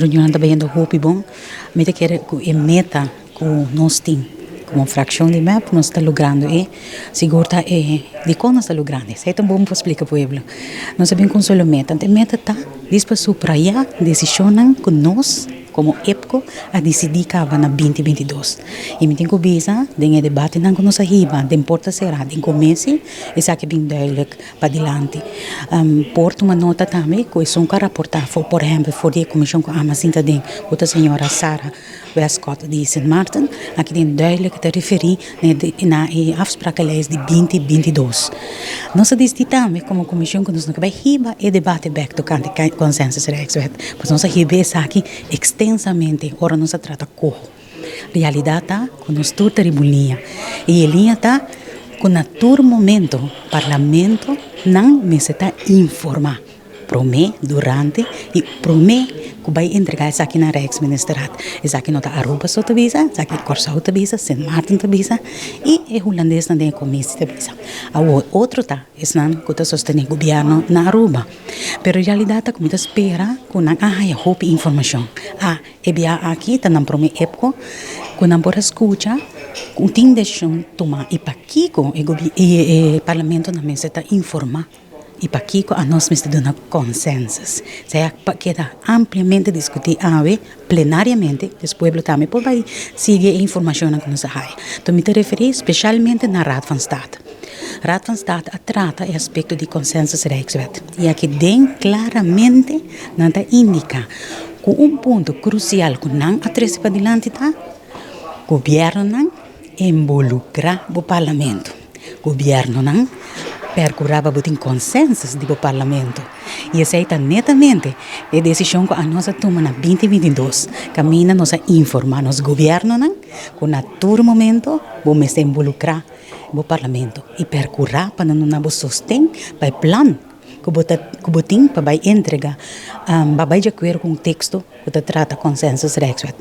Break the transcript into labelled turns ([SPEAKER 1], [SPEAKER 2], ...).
[SPEAKER 1] Reunion ta bayendo hopi bon. Mi ta kere ku e meta ku nos tin komo frakshon di MEP, nos ta logrando e. Sigur ta e dikon nos ta logrando esei ta bon pa splika pueblo. Nos a bin ku un solo meta. E meta ta dis pa subrayá desishonnan ku nos komo EPCO a disidí kaba na 2022. I mi tin ku bisa den e debatenan ku nos a hiba den porta será den komesi, esaki bin duidelijk padilanti. Por tuma nota tambe ku esun ku a raportá for por ehèmpel for di e komishon ku ami a sinta den ku ta señora Sarah Westcott di Sint Maarten, aki den duidelijk ta referí na e afsprakenlijst di 2022. Nos a disidí tambe komo komishon ku nos no ke bai hiba e debate bèk tokante consensus Rijkswet, pasobra nos a hiba esaki ekstensamente ora nos a trata koho. Realidat ta ku nos tur ta riba un liña i e liña ta ku na tur momento parlamentonan mester ta informá promé, durante i promé ku bai entregá esaki na Rijksministerraad. Esaki no ta Aruba so ta bisa, esaki Kòrsou ta bisa, Sint Maarten ta bisa i e hulandesnan den e komisi ta bisa. Awor otro ta esnan ku ta sostené gobièrnu na Aruba. Pero realidat ta ku mi ta spera ku nan a haña hopi informashon. A E bia aki ta nan prome epko ku nan por a skucha ku tin desishon tuma i pakiko e parlamentonan mester ta informa i pakiko anos mester duna konsensus. Esei a keda ampliamente diskutí awe plenariamente, dus pueblo tambe por bai sigui e informashonnan ku nos a haya. Enton mi ta referí speshalmente na Raad van State. Raad van State a trata e aspekto di consensus Rijkswet i aki den klaramente nan ta indiká ku un punto krusial ku nan a trese padilanti ta gobièrnunan involukrá bo parlamento, gobièrnunan pèrkurá pa bo tin consensus di bo parlamento i esei ta netamente e desishon ku anos a tuma na 2022 kaminda nos a informá nos gobièrnunan ku na tur momento bo mester involukrá bo parlamento i perkurá pa nan duna bo sosten pa e plan ku bo ta ku bo tin pa bai entrega pa bai di akuerdo ku un teksto ku ta trata consensus Rijkswet.